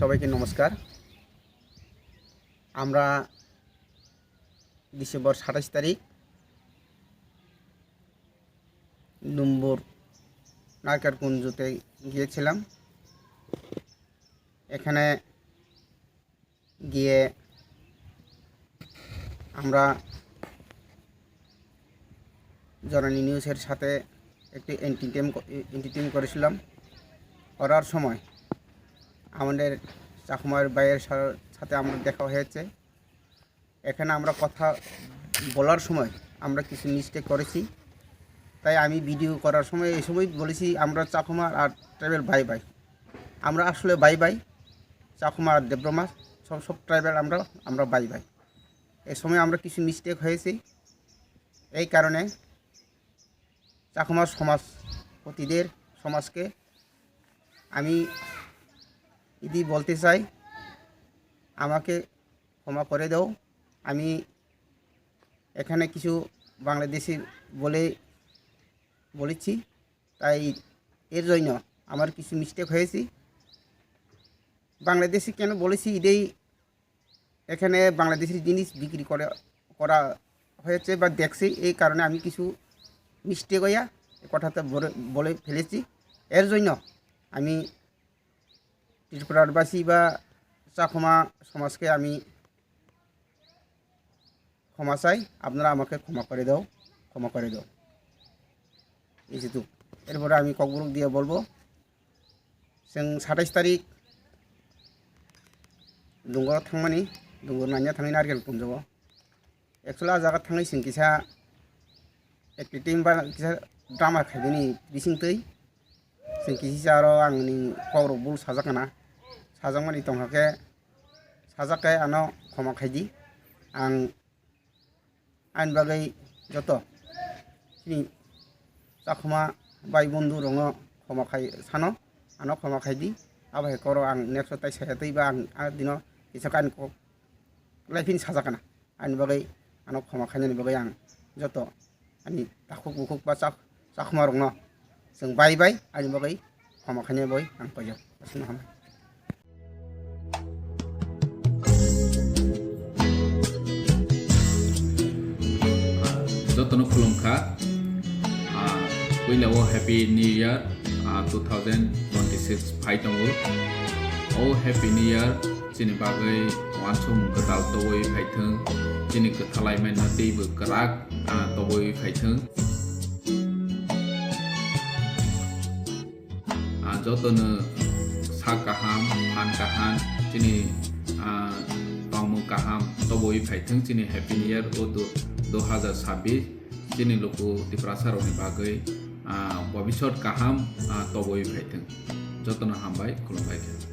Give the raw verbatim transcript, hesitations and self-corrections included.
সবাইকে নমস্কার। আমরা ডিসেম্বর সাতাশ তারিখ ডুম্বুর নারকেল কুঞ্জতে গিয়েছিলাম। এখানে গিয়ে আমরা জননী নিউজের সাথে একটি এন্টারটেইন এন্টারটেইন করেছিলাম। করার সময় আমাদের চাকমার ভাইয়ের সা- সাথে আমরা দেখা হয়েছে। এখানে আমরা কথা বলার সময় আমরা কিছু মিস্টেক করেছি, তাই আমি ভিডিও করার সময় এই সময় বলেছি আমরা চাকমা আর ট্রাইবেল ভাই ভাই। আমরা আসলে ভাই ভাই, চাকমা আর দেবরমা, সব সব ট্রাইবেল আমরা আমরা ভাই ভাই। এ সময় আমরা কিছু মিস্টেক হয়েছি, এই কারণে চাকমা সমাজপতিদের সমাজকে আমি ইদি বলতে চাই, আমাকে ক্ষমা করে দাও। আমি এখানে কিছু বাংলাদেশি বলে বলেছি, তাই এর জন্য আমার কিছু মিস্টেক হয়েছে। বাংলাদেশি কেন বলেছি, এটাই এখানে বাংলাদেশের জিনিস বিক্রি করে করা হয়েছে বা দেখছি, এই কারণে আমি কিছু মিস্টেক হইয়া এই কথাটা বলে বলে ফেলেছি। এর জন্য আমি ত্রিপুরাবাসী বা চাকমা সমাজকে আমি ক্ষমা চাই, আপনারা আমাকে ক্ষমা করে দাও, ক্ষমা করে দাও। এই যেহেতু এরপরে আমি ককবরক দিয়ে বলবো, जों সাতাইশ তারিখ ডুঙ্গর থাংমানি, ডুঙ্গর নাইনা থাংনি নারকেল কুঞ্জো। Actually, a jaga thangwi chwng kisa acting ba kisa drama khaibini bisingtwi. Chwng kisa aro ang ni kokrok bul sajak kana. Sajakmani tongkha khe, sajak khe ano khoma khaidi. Ang ani bagwi joto chini chakhuma bai bondhu rokno khoma khai sano, ano khoma khaidi. Abo hai koro ang next o tai saya twi ba ang a dino kisa kain kok lai phini sajak kana. Ani bagwi ano khoma khainani bagwi ang joto ani takhuk bukhuk ba chak-, chakhuma rokno chwng bai bai ani bagwi khoma khainani bagwi ang paijak. Aswkno hambai. Jotono khulumkha. Ah, puila o Happy New Year, ah, two thousand twenty-six phai tongo. O Happy New Year chini bagwi uansukmung kwtal tobwi phaithwng, chini kwthalai mano teibo kwrak, ah, tobwi phaithwng. Ah, jotono sak kaham, phan kaham, chini, ah, tongmung kaham tobwi phaithwng chini Happy New Year o du-, dui hazar sabbish chini luku Tiprasa rokni bagwi, ah, bobisot kaham, ah, tobwi phaithwng. Jotono hambai, khulumbai khe.